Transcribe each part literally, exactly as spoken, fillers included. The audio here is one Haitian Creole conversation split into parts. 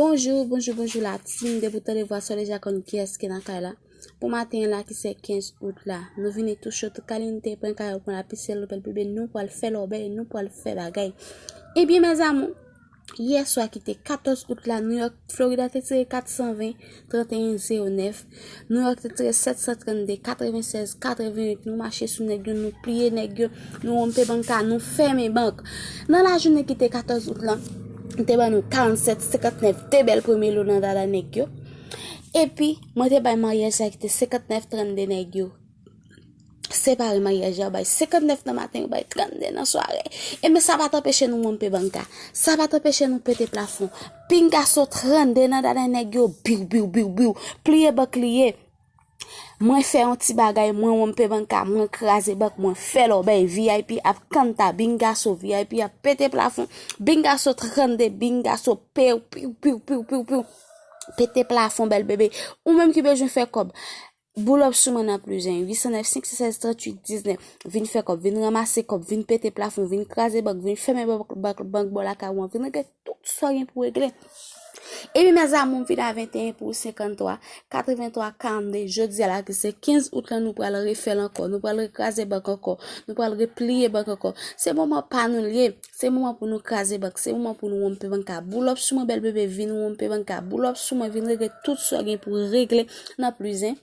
Bonjou, bonjou, bonjou la team. Depi w tande vwa solèy, ja konn kiyès ki nan kay la. Pou maten an la ki se kenz out la, nou vini tou cho, tou kalinite, pran kay ou, pran lapisyèl ou, bèl bebe, nou pral fè lòbèy, nou pral fè bagay. Ebyen, mes amours, yè swa ki te katòz out la, New York, Florida te tire kat san ven, trant e en zewo nèf. New York te tire sèt san trannde, katrevennsèz katrevennuit. Nou mache sou nèg yo, nou pliye nèg yo, nou wonpe bank la, nou fèmen bank. Nan lajounen ki te katòz out lan, te ban nou karannsèt senkantnèf, de bèl premye lo nan dada nèg yo. Epi, mwen te bay maryaj la ki te senkantnèf trannde nèg yo. Separe maryaj la, yo bay senkantnèf nan maten, yo bay trannde nan sware. Ebyen, sa pa t anpeche nou wonpe bank la. Sa pa t anpeche nou pete plafon. Pingaso, trannde nan dada nèg yo, biw, biw, biw, biw. Pliye bank li ye. Mwen fè yon ti bagay, mwen wonpe bank la, mwen kraze bank, mwen fè lòbèy, V I P ap kanta, bingaso, V I P ap pete plafon, bingaso, trannde, bingaso, pew, piw, piw, piw, piw, piw. Pete plafon, bèl bebe. Ou menm ki bezwen fè kòb, boulòp sou mwen nan plis en, uit san nèf senk sèz tranntuit diznèf. Vin fè kòb, vin ranmase kòb, vin pete plafon, vin kraze bank, vin fèmen bank, bank, bank bò lakay ou an, vin regle tout sa w gen pou regle. Ebyen, mes amours, m vin a venteyen pou senkanntwa, katrevenntwa, karannde. Jodi a la ki se kenz out lan, nou pral refè l ankò, nou pral rekraze bank ankò, nou pral repliye bank ankò. Se moman pa nou l ye, se moman pou nou kraze bank, se moman pou nou wonpe bank la. Boulòp sou mwen, bèl bebe, vin wonpe bank la. Boulòp sou mwen, vin regle tout sa w gen pou regle nan plis en,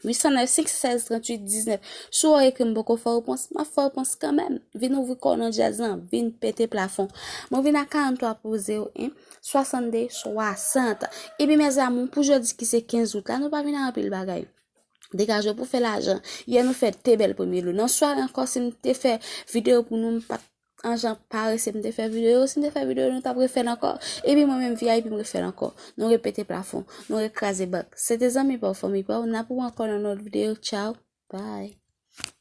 uit san nèf senk sèz tranntuit diznèf. Si w ekri m poko fè repons, m ap fè repons kanmenm. Vin ouvri kò w nan djaz lan, vin pete plafon. Mwen vin a karanntwa pou zewo en, swasannde, swasant. Ebyen, mes amours, pou jodi ki se kenz out la, nou pa vin a anpil bagay. Degaje w pou fè lajan. Yè nou fè de bèl premye lo. Nan sware ankò, si m te fè videyo pou nou, m pa t an jan parese, m te fè videyo. Si m te fè videyo, nou t ap refè l ankò. Epi mwen menm, V I P, m refè l ankò. Nou repete plafon. Nou rekraze bank. Se te zanmi pa w, fanmi pa w. N ap wè ankò nan lòt videyo. Tchaw. Bye.